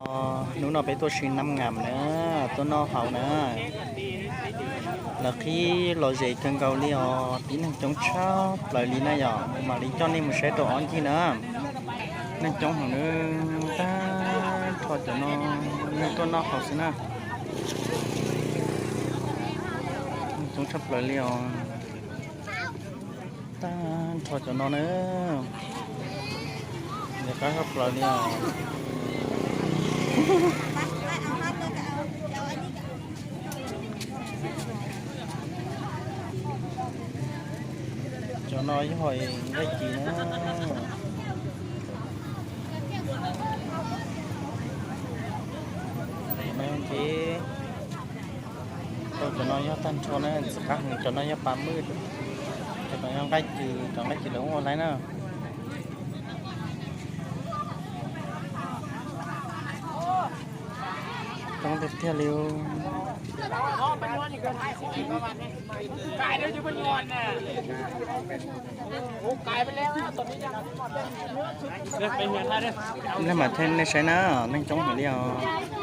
Hnub no peb tuaj sim Nam Ngam na, tuaj noj haus na. Lawv qhib lom zem kawg nkaus li os, tib neeg coob tshaj plaws li na yom, kuv mam li coj nej mus saib rau ob ncig na. Neeg coob heev na, tag nrho cov no neeg tuaj noj haus xwb na. Neeg coob tshaj plaws li os. Tag nrho cov no na, nws qab tshaj plaws li os. Cov no yog nqaij ci na. Cov no ces, tau cov no yog tag nrho na, txiv qab heev, cov no yog pas mwj, cov no yog nqaij ci, cov nqaij ci lawv ua laib na. Coob tiag tiag li. Nej mam them nej saib na, neeg coob heev li os.